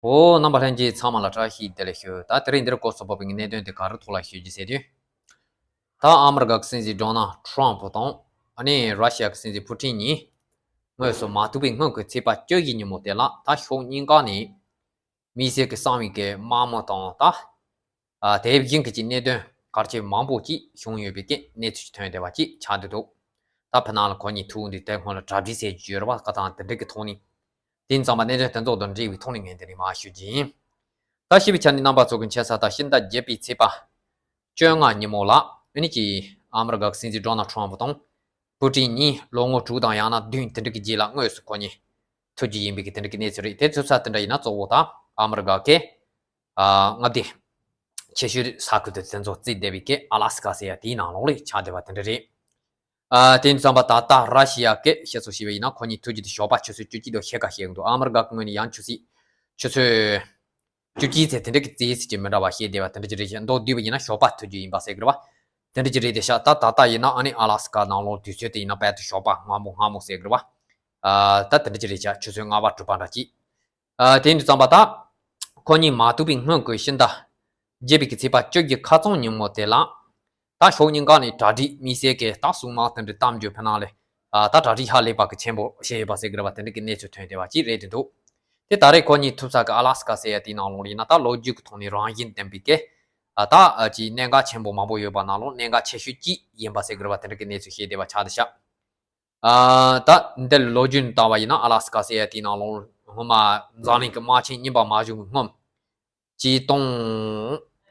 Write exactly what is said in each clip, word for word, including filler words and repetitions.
འོ། རྣམ་པ་ལྷན་རྒྱས་ཚང་མ་ལ་བཀྲ་ཤིས་བདེ་ལེགས་ཞུ། ད་དེ་རིང་འདིར་སྐོར་སོགས་པ་པའི་གནད་དོན་དེ་ག་རེ་ཐོག་ལ་ཞུ་རྒྱུ་ཟེར་དུས། ད་ཨ་མི་རི་ཀ་གི་སྲིད་འཛིན་ཌོ་ནལ་ཊམ་པ་དང་། ཨ་ནི་ར་ཤི་ཡ་གི་སྲིད་འཛིན་ཕུ་ཊིན་གཉིས་དངོས་སུ་མ་ཐུག་པའི་སྔོན་གྱི་ཚེས་པ་བཅོ་བརྒྱད་ཉིན་མོ་དེ་ལ། ད་ཕྱོགས་གཉིས་ཀ་ནས་དམིགས་བསལ་གྱི་གསང་བའི་གི་དམག་མི་དང་། ད་ཨ་དེ་བཞིན་གྱི་ཅིག་གནད་དོན་གལ་ཆེ་མང་པོ་ཅིག་བྱུང་ཡོད་པའི་གི་གནས་ཚུལ་ཐོན་བསྡད་པ་ཅིག་ཆགས་བསྡད་འདུག་ད་ཕ་ནང་ལ་ཁོ་གཉིས་ཐུག་འདི་དེ་སྔོན་ལ་གྲ་སྒྲིག་བྱས་ཡོད་རེད་པ། བཀའ་ཐང་དེ་འདྲ་གི་ཐོག་ནས། དེ་ཙམ་པ་གནད་དོན་དེ་ཚོ་དང་འབྲེལ་བའི་ཐོག་ནས་ངས་འདི་ནས་མར་ཞུ་རྒྱུ་ཡིན། ད་ཞུས་པའི་ཆ་ནས་རྣམ་པ་ཚོ་གི་མཁྱེན་གསལ་ལྟར་ཕྱི་ཟླ་བརྒྱད་པའི་ཚེས་པ་བཅོ་ལྔ་ཉིན་མོ་ལ། ཨ་ནི་ཅིག་ཨ་མི་རི་ཀ་གི་སྲིད་འཛིན་ཌོ་ནལ་ཊམ་པ་དང་ཕུ་ཊིན་གཉིས་ལོ་ངོ་དྲུག་དང་ཡང་ན་བདུན་དེ་འདྲ་གི་རྗེས་ལ་དངོས་སུ་ཁོ་གཉིས་ཐུག་རྒྱུ་ཡིན་པའི་གི་དེ་འདྲ་གི་གནས་ཚུལ་རེད། དེ་ཐུག་ས་དེ་འདྲ་ཡིན་ན་གཙོ་བོ་ད་ཨ་མི་རི་ཀ་གི་ཨ་མངའ་སྡེ་ཆེ་ཤོས་ས་ཁུལ་དེ་དེ་ཚོ་རྩིས་བསྡད་པའི་གི་ཨ་ལ་སི་ཀ་ཟེར་ཡ་དེའི་ནང་ལོགས་ལ་ཆགས་བསྡད་པ་དེ་འདྲ་རེད། ཨ་དེ་ཙམ་པ་ད་ལྟ་ར་ཤི་ཡ་གི་བཤད་སྲོལ་བྱས་པ་ཡིན་ན། ཁོ་གཉིས་ཐུག་རྒྱུ་དེ་ཞོགས་པ་ཆུ་ཚོད་བཅུ་གཅིག་དང་ཕྱེད་ཀ་བཤད་ཀྱི་འདུག་ཨ་མི་རི་ཀ་གི་ངོས་ནས་ཡང་ཆུ་ཚོད་ཆུ་ཚོད་བཅུ་གཅིག་ཚེ་དེ་འདྲ་གི་རྩིས་ཟེར་གྱི་མི་འདྲ་བ་བཤད་བསྡད་པ་དེ་འདྲ་ཅིག་རེད་ཤག་མདོར་བསྡུས་པ་ཡིན་ན་ཞོགས་པ་ཐུག་རྒྱུ་ཡིན་པ་ཟེར་གི་རེད་པ། དེ་འདྲ་ཅིག་རེད་དེ་ཤག་ད་ད་ལྟ་ཡིན་ན་ཨ་ནི་ཨ་ལ་སི་ཀ་ནང་ལོགས་དུས་ཚོད་དེ་ཡིན་ན་བལ་དུ་ཞོགས་པ་སྔ་མོ་སྔ་མོ་ཟེར་གི་རེད་པ། ཨ་ད་དེ་འདྲ་ཅིག་རེད་ཤག་ཆུ་ཚོད་ལྔ་པ་དྲུག་པ་འདྲ་ཅིག་ཨ་དེ་འདྲ་ཙམ་པ་ད། ཁོ་གཉིས་མ་ཐུག་པའི་སྔོན་གྱི་ཕྱི་ཟླ་བརྒྱད་པའི་གི་ཚེས་པ་བཅོ་བརྒྱད་ཁ་རྩང་ཉིན་མོ་དེ་ལ། ད་ཕྱོགས་གཉིས་ཀ་ནས་གྲ་སྒྲིག་དམིགས་བསལ་གྱི་ད་སྲུང་དམག་དེ་འདྲ་གཏམ་རྒྱུད་ཕ་ནང་ལ། ཨ་ད་གྲ་སྒྲིག་ཧ་ལས་པ་གི་ཆེན་པོ་བྱས་ཡོད་པ་ཟེར་གི་རེད་པ། དེ་འདྲ་གི་གནས་ཚུལ་ཐོན་བསྡད་པ་ཅིག་རེད་དེ་འདུག་དེ་ད་རེས་ཁོ་གཉིས་ཐུག་ས་གི་ཨ་ལ་སི་ཀ་ཟེར་ཡ་དེའི་ནང་ལོགས་ལ་ཡིན་ན། ད་ལོ་རྒྱུས་ཀྱི་ཐོག་ནས་རང་བཞིན་ལྡན་པའི་གི་ཨ་ད་ཨ་ཅིག་གནད་འགག་ཆེན་པོ་མང་པོ་ཡོད་པ་ནང་ལོགས་གནད་འགག་ཆེ་ཤོས་གཅིག་ཡིན་པ་ཟེར་གི་རེད་པ། དེ་འདྲ་གི་གནས་ཚུལ་བཤད་བསྡད་པ་ཆགས་བསྡད་ཤག་ཨ་ད་འདི་ལོ་རྒྱུས་ལྟ་བ་ཡིན་ན། ཨ་ལ་སི་ཀ་ཟེར་ཡ་དེའི་ནང་ལོགས་སྔོན་མ་འཛམ་གླིང་གི་དམག་ཆེན་གཉིས་པ་མ་བྱུང་བའི་སྔོན། ཆིག་སྟོང་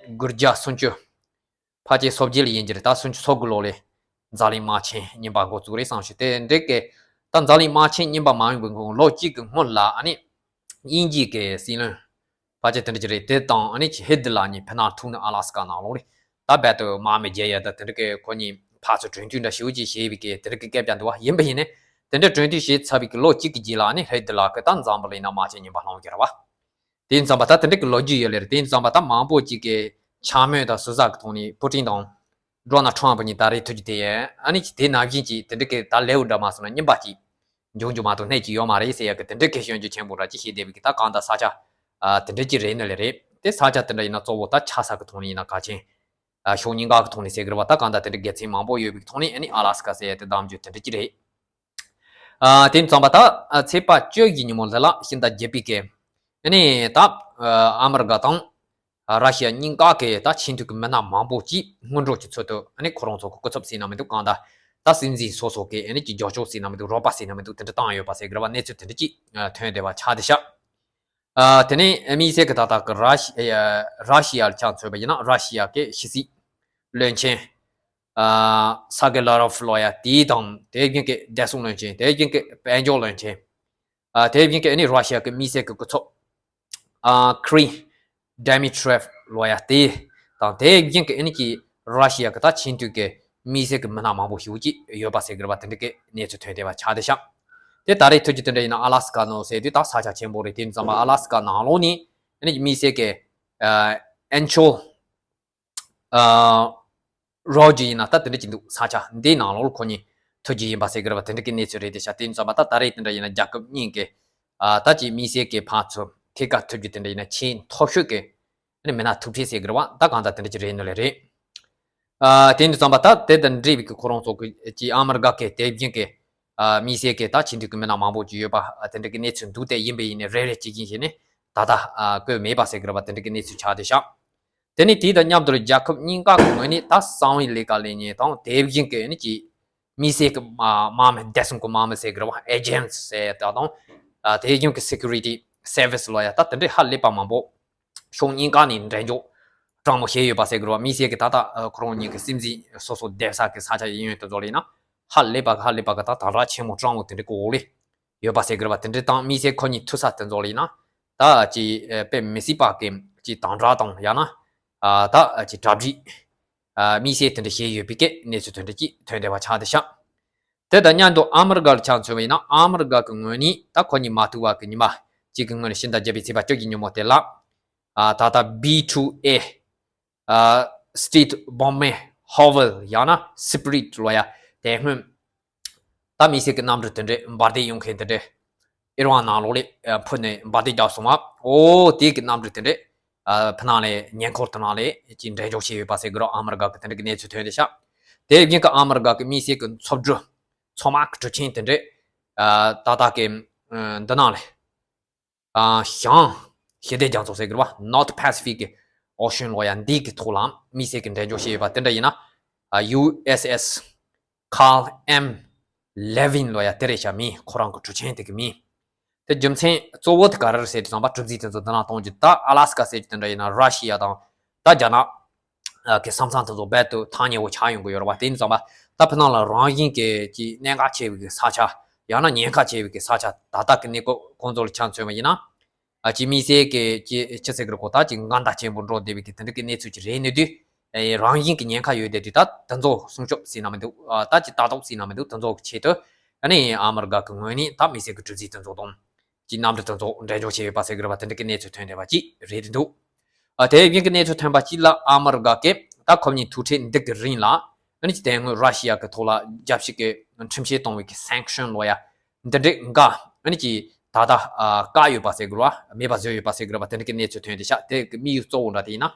དགུ་བརྒྱ་སུམ་ཅུ། ཕལ་ཆེར་སོ་བརྒྱད་ལ་ཡིན་གྱི་རེད། ད་སུམ་ཅུ་སོ་དགུ་ལོ་ལ་འཛམ་གླིང་དམག་ཆེན་གཉིས་པ་འགོ་བཙུགས་རེད་བསམ་ཞིག་དེ་འདྲ་གི་ད་འཛམ་གླིང་དམག་ཆེན་གཉིས་པ་མ་ཡོང་བའི་སྔོན་ལོ་གཅིག་གི་སྔོན་ལ། ཨ་ནི་དབྱིན་ཇིའི་གི་སྲིད་བློན་ཕལ་ཆེར་དེ་འདྲ་ཅིག་རེད། དེ་དང་ཨ་ནི་ཧི་ཏི་ལར་གཉིས་ཕ་ནང་ཐུག་ནས་ཨ་ལ་སི་ཀ་ནང་ལོགས་རེད། ད་རྦད་དེ་དམག་མི་རྒྱག་ཡ་ད་དེ་འདྲ་གི་ཁོ་གཉིས་ཕར་ཚུར་གྲོས་མཐུན་འདྲ་ཞེ་པོ་ཅིག་བྱས་པའི་གི་དེ་འདྲ་གི་སྐད་ཆ་འདུག་པ། ཡིན་པ་ཡིན་ནའི་དེ་འདྲ་གྲོས་མཐུན་བྱས་ཚར་བའི་གི་ལོ་གཅིག་གི་རྗེས་ལ། ཨ་ནི་ཧི་ཏི་ལར་གི་ད་འཛམ་བུ་གླིང་ནང་དམག་ཆེན་གཉིས་པ་སློང་གི་རེད་པ། དེ་ཙམ་པ་ད་དེ་འདྲ་གི་ལོ་རྒྱུས་ཡོད་ལེ་རེད། དེ་ཙམ་པ་ད་མང་པོ་ཅིག་གི་འཕྱ་སྨོད་དང་ཟུར་ཟ་གི་ཐོག་ནས་ཕུ་ཊིན་དང་ཌོ་ནལ་ཊམ་པ་གཉིས་ད་རེས་ཐུག་རྒྱུ་དེ། ཨ་ནི་དེ་ནང་བཞིན་གྱི་དེ་འདྲ་གི་ད་ལེའུ་འདྲ་མ་སོང་ན་རྙིང་པ་ཅིག་འབྱུང་རྒྱུ་མ་གཏོགས་སྣེ་གཅིག་ཡོད་མ་རེད་ཟེར་ཡ་གི་དེ་འདྲ་གི་སྐྱོན་བརྗོད་ཆེན་པོ་འདྲ་ཅིག་བྱས་བསྡད་པའི་གི་ད་གང་ལྟར་ས་ཆ་ཨ་དེ་འདྲ་ཅིག་རེད་ནི་ལེ་རེད། དེ་ས་ཆ་དེ་འདྲ་ཡིན་ན་གཙོ་བོ་ད་ཆ་ས་གི་ཐོག་ནས་ཡིན་ན་གལ་ཆེན། ཨ་ཕྱོགས་གཉིས་ཀ་གི་ཐོག་ནས་ཟེར་གི་རེད་པ། ད་གང་ལྟར་དེ་འདྲ་དགེ་མཚན་མང་པོ་ཡོད་པའི་གི་ཐོག་ནས། ཨ་ནི་ཨ་ལ་སི་ཀ་ཟེར་ཡ་དེ་གཏམ་རྒྱུད་དེ་འདྲ་ཅིག་རེད། ཨ་དེ་ཙམ་པ་ད་ཨ་ཚེས་པ་བཅོ་བརྒྱད་ཉིན་མོ་འདི་ལ་ཕྱི་ཟླ་བརྒྱད་པའི་གི་ཨ་ནི་ད་ཨ་ཨ་མི་རི་ཀ་དང་ཨ་ར་ཤི་ཡ་གཉིས་ཀ་གི་ད་ཆེས་མཐོའི་གི་མི་སྣ་མང་པོ་ཅིག་སྔོན་འགྲོ་གི་ཚུལ་དུ། ཨ་ནི་ཁོ་རང་ཚོ་གི་སྐུ་ཚབ་ཟེར་ན་མི་འདུག་གང་ལྟར་ད་སྲིད་འཛིན་སོ་སོ་གི་ཨ་ནི་ཀྱི་རྒྱབ་སྐྱོར་ཟེར་ན་མི་འདུག་རོགས་པ་ཟེར་ན་མི་འདུག་དེ་འདྲ་བཏང་ཡོད་པ་ཟེར་གི་རེད་པ། གནས་ཚུལ་དེ་འདྲ་ཅིག་ཨ་ཐོན་བསྡད་པ་ཆགས་བསྡད་ཤག་ཨ་དེ་ནས་དམིགས་བསལ་གྱི་ད་ལྟ་གི་ར་ཤི་ཨ་ར་ཤི་ཡ་ལ་ཆ་མཚོན་པ་ཡིན་ན། ར་ཤི་ཡ་གི་ཕྱི་སྲིད་བློན་ཆེན་ཨ་ས་གེ་ལ་རོབ་ལོ་ཡ་དེ་དང་། དེ་བཞིན་གྱི་བདེ་སྲུང་བློན་ཆེན། དེ་བཞིན་གྱི་དཔལ་འབྱོར་བློན་ཆེན། ཨ་དེ་བཞིན་གྱི་ཨ་ནི་ར་ཤི་ཡ་གི་དམིགས་བསལ་གྱི་སྐུ་ཚབ་ཨ་ཁི་རི་ཌི་མི་ཏྲེབ་ལོ་ཡ་དེ་དང་། དེ་བཞིན་གྱི་ཨ་ནི་ཀྱི་ར་ཤི་ཡ་གི་ད་ཆེས་མཐོའི་གི་དམིགས་བསལ་གྱི་མི་སྣ་མང་པོ་ཞེ་པོ་ཅིག་ཡོད་པ་ཟེར་གི་རེད་པ། དེ་འདྲ་གི་གནས་ཚུལ་ཐོན་བསྡད་པ་ཆགས་བསྡད་ཤག་དེ་ད་རེས་ཐུག་རྒྱུ་དེ་འདྲ་ཡིན་ན་ཨ་ལ་སི་ཀ་ནང་ཟེར་དུས་ད་ས་ཆ་ཆེན་པོ་རེད། དེ་ཙམ་པ་ཨ་ལ་སི་ཀ་ནང་ལོགས་ནས་ཨ་ནི་དམིགས་བསལ་གྱི་ཨ་ཨན་ཆོལ་ཨ་རོ་ཇི་ཡིན་ན་ད་དེ་འདྲ་ཅིག་འདུག་ས་ཆ་འདིའི་ནང་ལོགས་ཁོ་གཉིས་ཐུག་རྒྱུ་ཡིན་པ་ཟེར་གི་རེད་པ། དེ་འདྲ་གི་གནས་ཚུལ་རེད་དེ་ཤག་དེ་ཙམ་པ་ད་ད་རེས་དེ་འདྲ་ཡིན་ན་རྒྱལ་ཁབ་གཉིས་ཀྱི་ཨ་ད་ཅིག་དམིགས་བསལ་གྱི་ཕར་ཚུར་ཐད་ཀར་ཐུག་རྒྱུ་དེ་འདྲ་ཡིན་ན་ཆེས་མཐོ་ཤོས་ཀྱི་ཨ་ནི་མི་སྣ་ཐུག་འཕྲད་ཟེར་གི་རེད་པ། ད་གང་ལྟར་དེ་འདྲ་ཅིག་རེད་ནི་ལེ་རེད། ཨ་དེ་འདྲ་ཙམ་པ་ད་དེ་དང་འབྲེལ་བའི་གི་ཁོ་རང་ཚོ་གི་ཅིག་ཨ་མི་རི་ཀ་གི་དེ་བཞིན་གྱི་ཨ་དམིགས་བསལ་གྱི་ད་ཆེས་མཐོའི་གི་མི་སྣ་མང་པོ་ཅིག་ཡོད་པ། ཨ་དེ་འདྲ་གི་གནས་ཚུལ་འདུག་དེ་ཡིན་པ་ཡིན་ནའི་རེ་རེ་གཅིག་གིན་བྱས་ནས་ད་ལྟ་ཨ་བཀོད་མེད་པ་ཟེར་གི་རེད་པ། དེ་འདྲ་གི་གནས་ཚུལ་ཆགས་བསྡད་ཤག་དེ་ནས་དེ་དང་མཉམ་དུ་རྒྱལ་ཁབ་གཉིས་ཀ་གི་ངོས་ནས་ད་གསང་བའི་ལས་ཀ་ལས་མཁན་དང་། དེ་བཞིན་གྱི་ཨ་ནི་ཅིག་དམིགས་བསལ་གྱི་དམག་དམག་མི་བདེ་སྲུང་གི་དམག་མི་ཟེར་གི་རེད་པ། ཨེ་ཇེན་སི་ཟེར་ཡ་ད་དང་། ཨ་དེ་བཞིན་གྱི་སི་ཀུ་རི་ཊི་སར་བི་སི་ལོ་ཡ་ད་དེ་འདྲའི་ཧ་ལས་པ་མང་པོ་ཕྱོགས་གཉིས་ཀ་ནས་འགྲན་ཕྱོགས་དྲང་མོ་བྱས་ཡོད་པ་ཟེར་གི་རེད་པ། དམིགས་བསལ་གྱི་ད་ལྟ་ཨ་ཁོ་རང་གཉིས་ཀྱི་སྲིད་འཛིན་སོ་སོ་བསྡད་ས་གི་ས་ཆ་ཡིན་ཡོད་དེ་ཚོ་ལ་ཡིན་ན་ཧ་ལས་པ་གི་ཧ་ལས་པ་གི་ད་དམ་དྲག་ཆེན་མོ་དྲང་མོ་དེ་འདྲའི་གི་འོག་ལ་ཡོད་པ་ཟེར་གི་རེད་པ། དེ་འདྲའི་དང་དམིགས་བསལ་ཁོ་གཉིས་ཐུག་ས་དེ་ཚོ་ལ་ཡིན་ན་ད་ཅིག་ཨ་དཔེ་མི་སྲིད་པ་གི་ཅིག་དམ་དྲག་དང་ཡང་ན་ཨ་ད་ཅིག་གྲ་སྒྲིག་ཨ་དམིགས་བསལ་དེ་འདྲ་བྱས་ཡོད་པའི་གི་གནས་ཚུལ་དེ་འདྲ་ཅིག་ཐོན་བསྡད་པ་ཆགས་བསྡད་ཤག་དེ་དང་མཉམ་དུ་ཨ་མི་རི་ཀ་ལ་ཆ་མཚོན་པ་ཡིན་ན། ཨ་མི་རི་ཀ་གི་ངོས་ནས་ད་ཁོ་གཉིས་མ་ཐུག་པ་གི་ཉི་མ་གཅིག་གི་སྔོན་ནས་ཕྱི་ཟླ་བརྒྱད་པའི་ཚེས་པ་བཅོ་བརྒྱད་ཉིན་མོ་དེ་ལ། ཨ་ད་ལྟ་བི་ཊུ་ཨེ་ཨ་སི་ཊི་རི་ཊི་བོམ་བེ་ཧོ་ཝེལ་ཡང་ན་སི་པི་རི་ཊི་ལོ་ཡ་དེ་སྔོན་ད་དམིགས་བསལ་གྱི་གནམ་གྲུ་དེ་འདྲའི་འབར་མདེལ་གཡུག་མཁན་དེ་འདྲའི་ ཨི་རན་ནང་ལོགས་ལ་ཕུ་ནས་འབར་མདེལ་བརྒྱབ་སོང་བ། འོ་དེ་གི་གནམ་གྲུ་དེ་འདྲས་ཕུ་ནང་ལ་ཉེ་འཁོར་དུ་ནང་ལ་ཅིག་འགྲེམས་འཇོག་བྱས་ཡོད་པ་ཟེར་གི་རོ། ཨ་མི་རི་ཀ་གི་དེ་འདྲ་གི་གནས་ཚུལ་ཐོན་ཏེ་ཤག་དེ་བཞིན་གི་ཨ་མི་རི་ཀ་གི་དམིགས་བསལ་གི་མཚོ་གྲུ་མཚོ་དམག་གི་གྲུ་ཆེན་དེ་འདྲས་ད་ལྟ་གི་འདི་ནང་ལ། ཨ། བྱང་ཞི་བདེ་རྒྱ་མཚོ་ཟེར་གི་རེད་བ། North Pacific Ocean ལོ་ཡ་འདི་གི་ཐོག་ལ་དམིགས་བསལ་གྱི་འགྲེམས་འཇོག་བྱས་ཡོད་པ་དེ་འདྲ་ཡིན་ན། ཨ། ཡུ་ཨེས་ཨེས་Carl M Levin ལོ་ཡ་དེ་རེད་ཤག་མིང་། ཁོ་རང་གི་གྲུ་ཆེན་དེ་གི་མིང་། དེ་རྒྱུ་མཚན་གཙོ་བོ་དེ་ག་རེ་རེད་ཟེར་དུས་ཙམ་པ། གྲུ་འཛིན་དེ་ཚོ་འདི་ན་གཏོང་རྒྱུ། ད་ཨ་ལ་སི་ཀ་ཟེར་རྒྱུ་དེ་འདྲ་ཡིན་ན་ར་ཤི་ཡ་དང་ད་རྒྱ་ནག་གི་ས་མཚམས་དེ་ཚོ་རྦད་དེ་ཐག་ཉེ་བོ་ཆགས་ཡོང་གི་ཡོད་རེད་བ། དེ་ཡིན་ཙང་པ་ད་ཕུ་ནང་ལ་རང་བཞིན་གྱི་ཅིག་གནད་འགག་ཆེ་བའི་གི་ས་ཆ། ཡང་ན་ཉེན་ཁ་ཆེ་བའི་གི་ས་ཆ། ད་ལྟ་གི་གནས་སྐབས་ཁོང་ཚོ་ལ་ཆ་མཚོན་པ་ཡིན་ན། ཨ། ཅིག་དམིགས་བསལ་གྱི་ཅིག་ཅི་ཟེར་གི་རེད་གོ། ད་ཅིག་འགལ་ཟླ་ཆེན་པོ་འགྲོ་བསྡད་པའི་གི་དེ་འདྲ་གི་གནས་ཚུལ་ཅིག་རེད་ནི་དུས། ཨེ། རང་བཞིན་གྱི་ཉེན་ཁ་ཡོད་བསྡད་དུས་ད་དེ་ཚོ་སྲུང་སྐྱོབ་ཟེར་ན་མི་འདུག་ཨ། ད་ཅིག་ལྟ་རྟོག་ཟེར་ན་མི་འདུག་དེ་ཚོ་གི་ཆེད་དུ། ཨ་ནི་ཨ་མི་རི་ཀ་གི་ངོས་ནས་ད་དམིགས་བསལ་གྱི་གྲུ་འཛིན་དེ་ཚོ་དང་། ཅིག་གནམ་གྲུ་དེ་ཚོ་འགྲེམས་འཇོག་བྱས་ཡོད་པ་ཟེར་གི་རེད་བ། དེ་འདྲ་གི་གནས་ཚུལ་ཐོན་བསྡད་པ་ཅིག་རེད་འདུག་ཨ། དེ་བཞིན་གྱི་གནས་ཚུལ་ཐོན་པ་ཅིག་ལ་ཨ་མི་རི་ཀ་གིས་ད་ཁོ་གཉིས་ཐུག་འཕྲད་འདི་གི་རིང་ལ། ཨ་ནི་ཅིག་དེ་སྔོན་ར་ཤི་ཡ་གི་ཐོག་ལ་རྒྱ་ཕྱི་གི་ཁྲིམས་ཆད་གཏོང་བའི་གི་སེང་ཤོན་ལོ་ཡ་འདི་འདྲའི་འགའ། ཨ་ནི་ཅིག་ད་ལྟ་ཨ་བཀག་ཡོད་པ་ཟེར་གི་རེད་བ། མེད་པ་བཟོས་ཡོད་པ་ཟེར་གི་རེད་བ། དེ་འདྲ་གི་གནས་ཚུལ་ཐོན་བསྡད་ཤག་དེ་གི་དམིགས་ཡུལ་གཙོ་བོ་འདྲ་དེ་ཡིན་ན།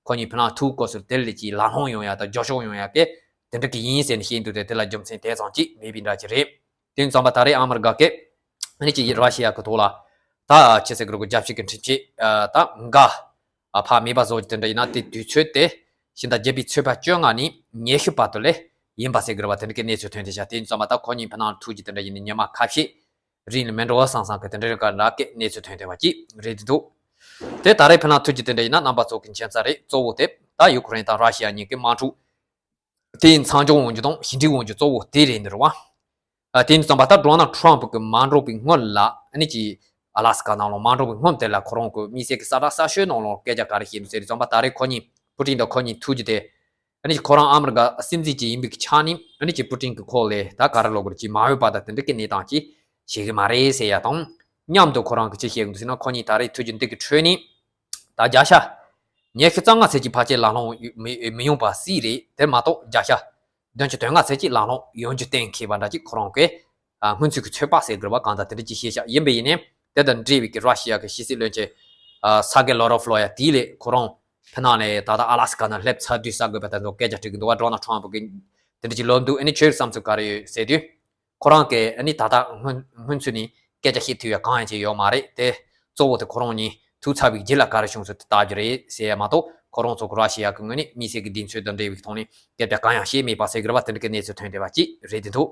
ཁོ་གཉིས་ཕུ་ནང་ཐུག་དགོས་ཟེར། དེ་ལ་ཅིག་ལམ་ལྷོང་ཡོང་ཡ་དང་རྒྱབ་སྐྱོར་ཡོང་ཡ་གི་དེ་འདྲ་གི་ཡིན་ཟེར་ནས་བཤད་འདུག་དེ་དེ་ལ་རྒྱུ་མཚན་དེ་ཙམ་ཅིག་མེད་པའི་འདྲ་ཅིག་རེད། དེ་ཙམ་པ་ད་རེས་ཨ་མི་རི་ཀ་གིས་ཨ་ནི་ཅིག་ར་ཤི་ཡ་གི་ཐོག་ལ་ད་ཆི་ཟེར་གི་རེད་གོ། རྒྱ་ཕྱི་གི་ཁྲིམས་ཆད་ཨ་ད་འགའ་ཨ་ཕར་མེད་པ་བཟོ་རྒྱུ་དེ་འདྲ་ཡིན་ན། དེ་དུས་ཚོད་དེ་ཕྱི་ཟླ་བརྒྱད་པའི་ཚེས་པ་བཅོ་ལྔ་ནས་ཉི་ཤུ་བར་དུ་ལ་ཡིན་པ་ཟེར་གི་རེད་བ། དེ་འདྲ་གི་གནས་ཚུལ་ཐོན་བསྡད་ཤག་དེ་ཙམ་པ་ད་ཁོ་གཉིས་ཕུ་ནང་ཐུག་རྒྱུ་དེ་འདྲ་ཡིན་ན་ཉི་མ་ཁ་ཤས་རིང་ལ་མི་འགྲོ་བསམ་བསམ་གི་དེ་འདྲ་གི་འདྲ་གི་གནས་ཚུལ་ཐོན་བསྡད་པ་ཅིག་རེད་འདུག་དེ་ད་རེས་ཕུ་ནང་ཐུག་རྒྱུ་དེ་འདྲ་ཡིན་ན་རྣམ་པ་ཚོ་གི་མཁྱེན་གསལ་རེད། གཙོ་བོ་དེ་ད་ཡུ་ཁུ་རེན་དང་ར་ཤི་ཡ་གཉིས་ཀྱི་དམག་འཁྲུག་དེ་མཚམས་འཇོག་འོང་རྒྱུ་དང་ཞི་འགྲིག་འོང་རྒྱུ་གཙོ་བོ་དེ་རེད་འདུག་རེད་བ། ཨ། དེ་ཡིན་ཙང་པ་ད་ཌོ་ནལ་ཊམ་ཕུ་གི་མ་འགྲོ་བའི་སྔོན་ལ། ཨ་ནི་ཅིག་ཨ་ལ་སི་ཀ་ནང་ལོགས་མ་འགྲོ་བའི་སྔོན་དེ་ལ་ཁོ་རང་གི་དམིགས་བསལ་གྱི་གསལ་བསྒྲགས་གསར་ཤོས་ནང་ལོགས་སྐད་ཆ་ག་རེ་བཤད་འདུག་ཟེར་དུས་ཙམ་པ། ད་རེས་ཁོ་གཉིས་པུ་ཏིན་དང་ཁོ་གཉིས་ཐུག་རྒྱུ་དེ། ཨ་ནི་ཁོ་རང་ཨ་མི་རི་ཀ་སྲིད་འཛིན་ཅིག་ཡིན་པའི་ཆ་ནས། ཨ་ནི་ཅིག་པུ་ཏིན་གྱིས་ཁོ་ལ་ད་ག་རེ་ལབ་དགོས་རེད། ཅིག་མ་འོས་པ་དང་དེ་འདྲ་གི་གནས་སྟངས་ཅིག་བྱེད་གི་མ་རེད་ཟེར་ཡ་དང་། མཉམ་དུ་ཁོ་རང་གིས་ཅི་བཤད་གི་འདུག་ཟེར་ན། ཁོ་གཉིས་ད་རེས་ཐུག་རྒྱུ་འདི་གི་ཁྲོད་ནས་ད་བརྒྱ་ཆ་ཉི་ཤུ་རྩ་ལྔ་ཙམ་ཅིག་ཕལ་ཆེར་ལམ་ལྷོང་མི་མི་ཡོང་པ་སྲིད་རེད། དེ་མ་གཏོགས་བརྒྱ་ཆ་བདུན་ཅུ་དོན་ལྔ་ཙམ་ཅིག་ལམ་ལྷོང་ཡོང་རྒྱུ་གཏན་འཁེལ་བ་འདྲ་ཅིག་ཁོ་རང་གིས་ཨ་སྔོན་ཚུད་ཀྱི་ཚོད་དཔག་ཟེར་དགོས་རེད་བ། གང་ལྟར་དེ་འདྲ་ཅིག་བཤད་ཤག་ཡིན་པ་ཡིན་ནའི་དེ་དང་འབྲེལ་བའི་གི་ར་ཤི་ཡ་གི་ཕྱི་སྲིད་བློན་ཆེན་ཨ་སར་གེ་ལོ་རོབ་ལོ་ཡ་དེ་ལས་ཁོ་རང་ཕུ་ནང་ལ་ད་ལྟ་ཨ་ལ་སི་ཀ་ནང་སླེབས་ཚར་དུས་གསར་འགོད་པ་དེ་ཚོ་སྐད་ཆ་དྲི་གི་འདུག་བ། ཌོ་ནལ་ཊམ་ཕུ་གིས་དེ་འདྲ་ཅིག་ལབ་འདུག་ཨ་ནི་ཁྱོད་བསམ་ཚུལ་ག་རེ་ཡོད་ཟེར་དུས། ཁོ་རང་གིས་ཨ་ནི་ད་ལྟ་སྔོན་སྔོན་ཚུད་ནས་སྐད་ཆ་བཤད་ཐུབ་ཡ་གང་ཡང་ཅིག་ཡོད་མ་རེད། དེ་གཙོ་བོ་དེ་ཁོ་རང་གཉིས་ཐུག་ཚར་བའི་རྗེས་ལ་ག་རེ་བྱུང་སོང་དེ་ལྟ་རྒྱུ་རེད་ཟེར་ཡ་མ་གཏོགས། ཁོ་རང་ཚོ་གི་ར་ཤི་ཡ་གི་ངོས་ནས་དམིགས་བསལ་གྱི་གདེང་ཚོད་དང་འབྲེལ་བའི་ཐོག་ནས་སྐད་ཆ་གང་ཡང་བཤད་མེད་པ་ཟེར་གི་རེད་བ། དེ་འདྲ་གི་གནས་ཚུལ་ཐོན་བསྡད་པ་ཅིག་རེད་འདུག་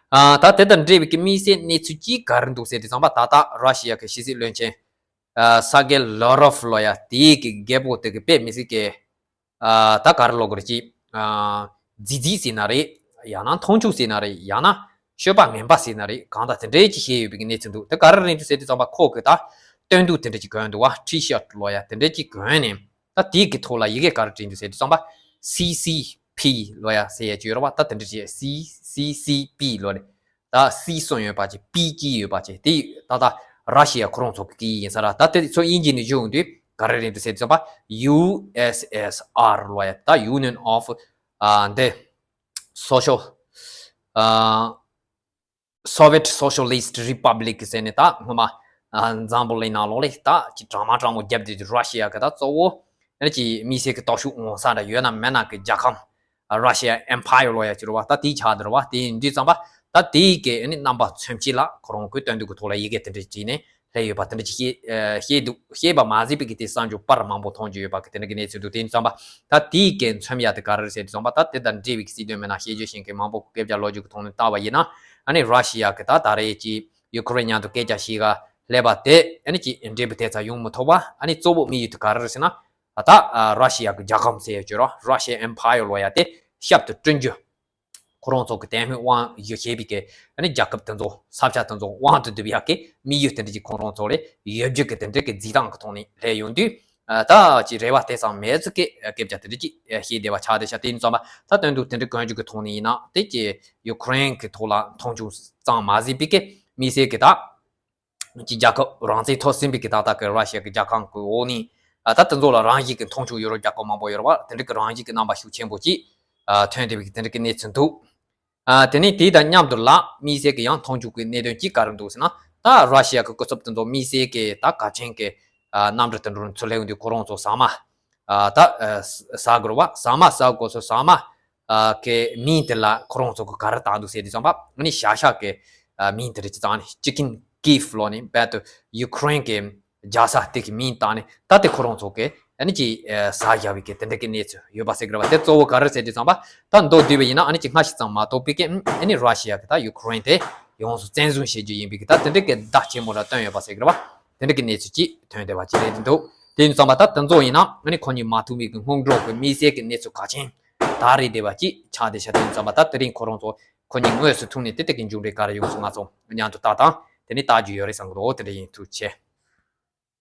ཨ། ད་དེ་དང་འབྲེལ་བའི་གི་དམིགས་བསལ་གནས་ཚུལ་ཅིག་ག་རེ་འདུག་ཟེར་དུས་ཙམ་པ། ད་ལྟ་ར་ཤི་ཡ་གི་ཕྱི་སྲིད་བློན་ཆེན་ཨ་སར་གེ་ལོ་རོབ་ལོ་ཡ་དེའི་གི་རྒད་པོ་དེ་གི་དཔེ་མི་སྲིད་གི་ཨ། ད་ག་རེ་ལབ་དགོས་རེད། ཅིག་ཨ། རྫིག་རྫིག་ཟེར་ན་རེད། ཡང་ན་མཐོང་ཆུང་ཟེར་ན་རེད། ཡང་ན་སྤྱོད་པ་ངན་པ་ཟེར་ན་རེད། གང་ལྟར་དེ་འདྲའི་ཅིག་བཤད་ཡོད་པའི་གནས་ཚུལ་འདུག་དེ་ག་རེ་རེད་འདུག་ཟེར་དུས་ཙམ་པ། ཁོ་གིས་ད་སྟོན་གདུགས་དེ་འདྲ་ཅིག་གོན་འདུག་བ། ཊི་ཤར་ཊི་ལོ་ཡ་དེ་འདྲ་ཅིག་གོན་ནས། ད་དེའི་གི་ཐོག་ལ་ཡི་གེ་ག་རེ་བྲིས་འདུག་ཟེར་དུས་ཙམ་པ། སི་སི་པི་ལོ་ཡ་ཟེར་ཡ་ཅིག་ཡོད་རེད་བ། ད་དེ་འདྲ་ཅིག་སི་སི་སི་པི་ལོ་རེད། ད་སི་གསུམ་ཡོད་པ་ཅིག་པི་གཅིག་ཡོད་པ་ཅིག་དེ་ད་ལྟ་ར་ཤི་ཡ་ཁོ་རང་ཚོ་གི་སྐད་ཡིག་ཡིན་ས་རེད། ད་དེ་ཚོ་དབྱིན་ཇི་ནས་བསྒྱུར་ཡོང་དུས་ག་རེ་རེད་འདུག་ཟེར་དུས་ཙམ་པ། ཡུ་ཨེས་ཨེས་ཨར་ལོ་ཡ། ད་Union of ཨ་འདི་Social ཨ་Soviet Socialist Republic ཟེར་ནས། ད་སྔོན་མ་ཨ་འཛམ་བུ་གླིང་ནང་ལོགས་ལ་ད་ཅིག་གྲང་མ་གྲང་མོ་བརྒྱབ་བསྡད་དུས། ར་ཤི་ཡ་གི་ད་གཙོ་བོ་ཨ་ནི་ཅིག་དམིགས་བསལ་གྱི་སྟོབས་ཤུགས་འོང་ས་འདྲ་ཡོད་ན་མེད་ན་གི་རྒྱལ་ཁམས། Russia Empire ལོ་ཡ་ཅིག་རེད་བ། ད་དེའི་ཆ་དེ་རེད་བ། དེ་ཡིན་དུས་ཙམ་པ་ད་དེའི་གི་ཨ་ནི་རྣམ་པ་མཚོན་བྱེད་ལ་ཁོ་རང་གི་སྟོན་གདུགས་ཀྱི་ཐོག་ལ་ཡི་གེ་དེ་འདྲ་བྲིས་ནས་སླེབས་ཡོད་པ་དེ་འདྲ་ཅིག་བཤད་ཨ་བཤད་འདུག་བཤད་པ་མ་ཟད་པའི་གི་དེ་གསར་འགྱུར་པར་མང་པོ་མཐོང་རྒྱུ་ཡོད་པ་གི་དེ་འདྲ་གི་གནས་ཚུལ་འདུག་དེ་ཡིན་དུས་ཙམ་པ་ད་དེའི་གི་མཚོན་ཡ་དེ་ག་རེ་རེད་ཟེར་དུས་ཙམ་པ། ད་དེ་དང་འབྲེལ་བའི་གི་སྲིད་དོན་མི་སྣ་ཤེས་རྒྱུ་ཤེས་མཁན་མང་པོ་གི་སྐད་ཆ་ལོ་རྒྱུས་ཀྱི་ཐོག་ནས་བལྟས་པ་ཡིན་ན། ཨ་ནི་ར་ཤི་ཡ་གི་ད་ད་རེས་ཀྱི་ཡུ་ཁུ་རེན་མཉམ་དུ་སྐད་ཆ་བཤད་ག་སླེབས་པ་དེ་ཨ་ནི་ཅིག་འབྲས་བུ་དེ་ཙམ་ཡོང་མི་ཐུབ་པ། ཨ་ནི་གཙོ་བོ་དམིགས་ཡུལ་དེ་ག་རེ་རེད་ཟེར་ན། ད་ཨ་ར་ཤི་ཡ་གི་རྒྱལ་ཁམས་ཟེར་ཡ་ཅིག་ར། Russia Empire ལོ་ཡ་དེ་ཞབས་ཏུ་བསྐྲུན་རྒྱུ། ཁོ་རང་ཚོ་གི་དད་མོས་དབང་ཡོད་བྱས་པའི་གི་ཨ་ནི་རྒྱལ་ཁབ་དེ་ཚོ། ས་ཆ་དེ་ཚོ་དབང་དུ་བསྡུ་བའི་ཡ་གི་དམིགས་ཡུལ་དེ་འདྲ་ཅིག་ཁོ་རང་ཚོ་ལ་ཡོད་རྒྱུ་གི་དེ་འདྲ་གི་རྩིས་སྟངས་ཀྱི་ཐོག་ནས་སླེབས་ཡོང་དུས། ཨ། ད་ཅིག་རེ་བ་དེ་ཙམ་མེད་ཚུལ་གི་སྐད་ཆ་དེ་འདྲ་ཅིག་བཤད་བསྡད་པ་ཆགས་བསྡད་ཤག་དེ་ཡིན་དུས་ཙམ་པ་ད་སྟོན་གདུགས་དེ་འདྲ་གོན་རྒྱུ་གི་ཐོག་ནས་ཡིན་ན། དེ་ཀྱི་ཡུ་ཁུ་རེན་གི་ཐོག་ལ་མཐོང་ཆུང་ཙམ་མ་ཟད་པའི་གི་དམིགས་བསལ་གི་ད་ཀྱི་རྒྱལ་ཁབ་རང་བཙན་ཐོབ་ཟིན་པའི་གི་ད་ལྟ་གི་ར་ཤི་ཡ་གི་རྒྱལ་ཁམས་གི་འོག་ནས། ཨ། ད་དེ་ཚོ་ལ་རང་བཞིན་གི་མཐོང་ཆུང་ཡོད་རེད། རྒྱལ་ཁབ་མང་པོ་ཡོད་རེད་བ། དེ་འདྲ་གི་རང་བཞིན་གི་རྣམ་པ་ཤུགས་ཆེན་པོ་ཅིག་ཨ། ཐོན་བསྡད་པའི་གི་དེ་འདྲ་གི་གནས་ཚུལ་འདུག་ཨ། དེ་ནས་དེ་དང་མཉམ་དུ་ལ་དམིགས་བསལ་གི་ཡང་མཐོང་ཆུང་གི་གནད་དོན་གཅིག་ག་རེ་འདུག་ཟེར་ན། ད་ར་ཤི་ཡ་གི་སྐུ་ཚབ་དེ་ཚོ་དམིགས་བསལ་གྱི་ད་གལ་ཆེན་གྱི་ཨ་གནམ་གྲུ་དེ་འདྲ་ཚུར་སླེབས་ཡོང་དུས་ཁོ་རང་ཚོ་ཟ་མ་ཨ་ད་ཨ་ཟ་དགོས་རེད་བ། ཟ་མ་ཟ་དགོས་སོ། ཟ་མ་ཨ་གི་མིང་དེ་ལ་ཁོ་རང་ཚོ་གི་ག་རེ་བཏགས་འདུག་ཟེར་དུས་ཙམ་པ། ཨ་ནི་ཤ་ཤ་གི་ཨ་མིང་དེ་རེད། ཅི་ཙང་ནི་ཅི་ཀིན་ཀིབ་ལོ་ནི་རྦད་དེ་ཡུ་ཁུ་རེན་གྱི་རྒྱལ་ས་དེ་གི་མིང་བཏགས་ནས། ད་དེ་ཁོ་རང་ཚོ་གི་ཨ་ནི་ཅིག་ཨ་ཟ་བཞག་པའི་གི་དེ་འདྲ་གི་གནས་ཚུལ་ཡོད་པ་ཟེར་གི་རེད་བ། དེ་གཙོ་བོ་ག་རེ་ཟེར་དུས་ཙམ་པ། ད་མདོར་བསྡུས་པ་ཡིན་ན་ཨ་ནི་ཅིག་སྔ་ཕྱི་ཙམ་མ་གཏོགས་པའི་གི་ཨ་ནི་ར་ཤི་ཡ་གི་ད་ཡུ་ཁུ་རེན་དེ་ཡོངས་སུ་བཙན་བཟུང་བྱེད་རྒྱུ་ཡིན་པའི་གི་ད་དེ་འདྲ་གི་བརྡ་ཆེན་པོ་ར་བཏོན་ཡོད་པ་ཟེར་གི་རེད་བ། དེ་འདྲ་གི་གནས་ཚུལ་ཅིག་ཐོན་བསྡད་པ་ཅིག་རེད་འདུག་དེ་ཡིན་དུས་ཙམ་པ་ད་དེ་ཚོ་ཡིན་ན་ཨ་ནི་ཁོ་གཉིས་མ་ཐུག་མི་གི་སྔོན་འགྲོ་གི་དམིགས་བསལ་གི་གནས་ཚུལ་གལ་ཆེན་ད་རེད་བསྡད་པ་ཅིག་ཆགས་བསྡད་ཤག་དེ་ཡིན་དུས་ཙམ་པ་ད་དེ་རིང་ཁོ་རང་ཚོ་ཁོ་གཉིས་དངོས་སུ་ཐུག་ནས་དེ་དེ་གི་མཇུག་འབྲས་ག་རེ་ཡོང་སོང་ང་ཚོ་མཉམ་དུ་ལྟ་དང་དེ་ནས་ལྟ་རྒྱུ་ཡོད་རེད་བསམ་གི་འདུག་དེ་འདྲ་ཡིན། ཐུགས་རྗེ་ཆེ།